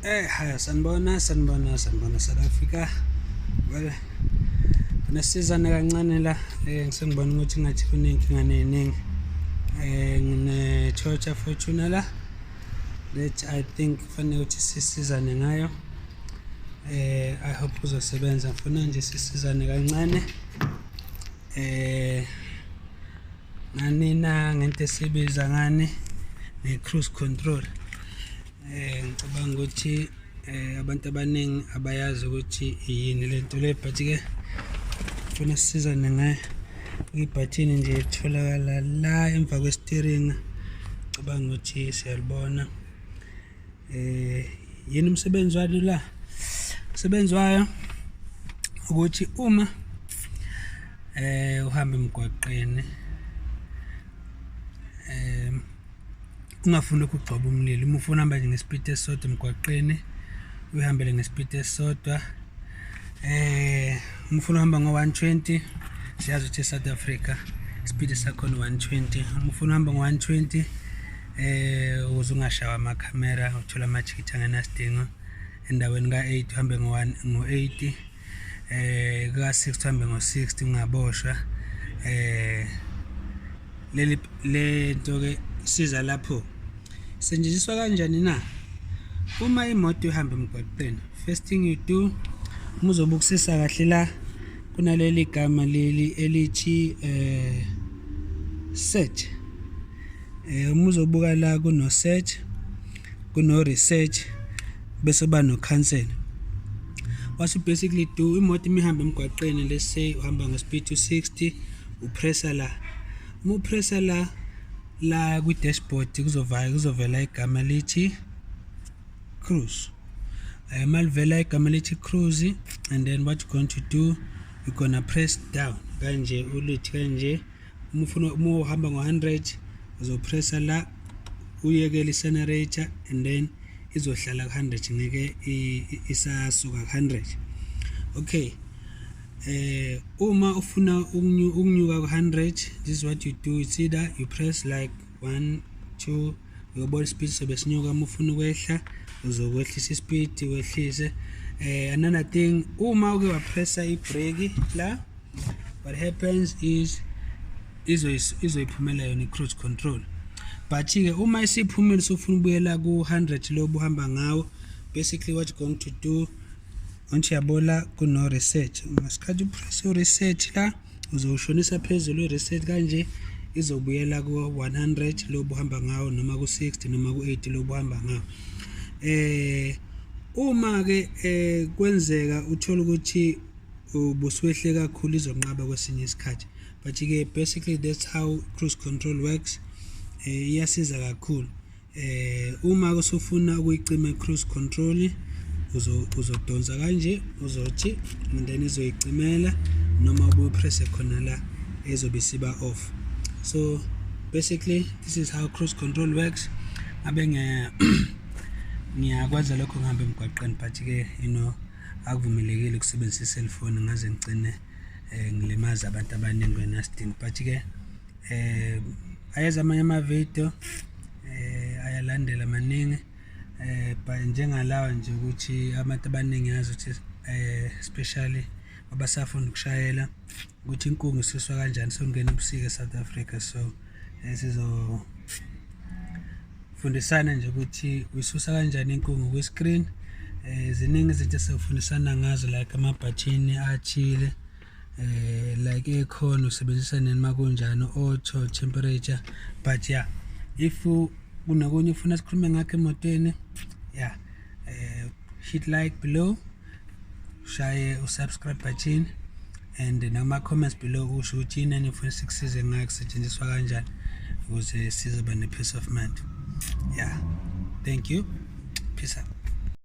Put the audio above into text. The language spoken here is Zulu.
Hi, sanibona, sanibona, sanibona South Africa. Well, nesizane kancane la, ngisengibona ukuthi ngathi kuney'nkinga ney'ningi. Ngine Toyota Fortuner la that I think kufanele ukuthi sisizane ngayo. I hope kuzosebenza. Ngifuna nje sisizane kancane. Ngani na ngento esibiza ngani nge-cruise control. Ngicabanga ukuthi abantu abaningi abayazi ukuthi yini lento le, but ke ngifuna sisizane ngayo. Ibhathini nje litholakala la emva kwe-steering, ngicabanga ukuthi siyalibona. Yini umsebenzi walo la? Umsebenzi wayo ukuthi uma uhamba emgwaqeni, ungafuni ukugxoba umlilo, uma ufuna uhamba nje ngesipidi esisodwa emgwaqeni, uyihambele ngesipidi esisodwa. Uma ufuna uhamba ngo-120, siyazi ukuthi e-South Africa isipidi sakhona 120. Uma ufuna uhamba ngo-120, ukuze ungashawa amakhamera, uthole amathikithi angenasidingo, endaweni ka-80 uhambe ngo-80, ka-60 uhambe ngo-60, ungaboshwa. Leli le nto ke isiza lapho. Isetshenziswa kanjani na? Uma imoto ihamba emgwaqeni, first thing you do, uma uzobukisisa kahle la, kunaleli gama leli elithi set. Uma uzobuka la, kuno set, kuno reset, bese ba no cancel. What you basically do, imoto imihamba emgwaqeni, let's say uhamba nge-speed 260, upressa la. Uma upressa la kwi-dashboard, kuzovaya kuzovela igama lithi cruise. Malivela igama lithi cruise, and then what you're going to do, you're gonna press down kanje, ulithi kanje. Uma ufuna, uma uhamba ngo-100, uzopressa la, uyekele i-accelerator, and then izohlala ku-100, ngeke isasuka ku-100. Okay, uma ufuna ukunyuka ku-100, this is what you do. It's either you press like 1, 2, uyobona ispeed sobe sinyuka. Uma ufuna ukwehla, uzokwehlisa ispeed, wehlise. Another thing, uma uke wapressa ibrake la, what happens is izoyiphumela yona i-cruise control. But-ke uma isiphumile, usufuna ukubuyela ku-100 lo obuhamba ngawo, basically what you're going to do, once uyabo kuno reset, ngasikhathi upress u-reset la, uzowushonisa phezulu u-reset kanje, izobuyela ku-100 lo obuhamba ngawo, noma ku-60, noma ku-80 lo obuhamba ngawo. Uma ke kwenzeka uthola ukuthi ubusuwehle kakhulu, izonqaba kwesinye isikhathi. But ke basically that's how cruise control works. Iyasiza kakhulu. Uma usufuna ukuyicima i-cruise control, uzodonsa kanje, uzothi, and then izoyicimela, noma ubuye upresse khona la, ezobe isiba off. So basically this is how cruise control works. Ngabe ngiyakwenza lokho ngihamba emgwaqeni, but ke akuvumelekile ukusebenzisa i-cellphone, ngaze ngigcine ngilimaza abantu abaningi ngenasidingo. But ke ayeza amanye amavidiyo, ayalandela maningi, but njengalawa nje, ukuthi abantu abaningi yazi ukuthi, especially abasafunda ukushayela, ukuthi inkungu isuswa kanjani. Sokungena ubusika e-South Africa, so sizo fundisana nje ukuthi uyisusa kanjani inkungu kwi-screen. Ziningi izinto esifundisana ngazo, like amabhathini athile, like aircon usebenzisa nini, makunjani, auto temperature. But yeah, if kunokunye ufuna sikhulume ngakho emotweni, yeah, hit like below, shaye usubscribe button and nama comments below, usho ukuthi yini enifuna sikusize ngayo, kusetshenziswa kanjani, ukuze sizoba ne peace of mind. Yeah, thank you, peace out.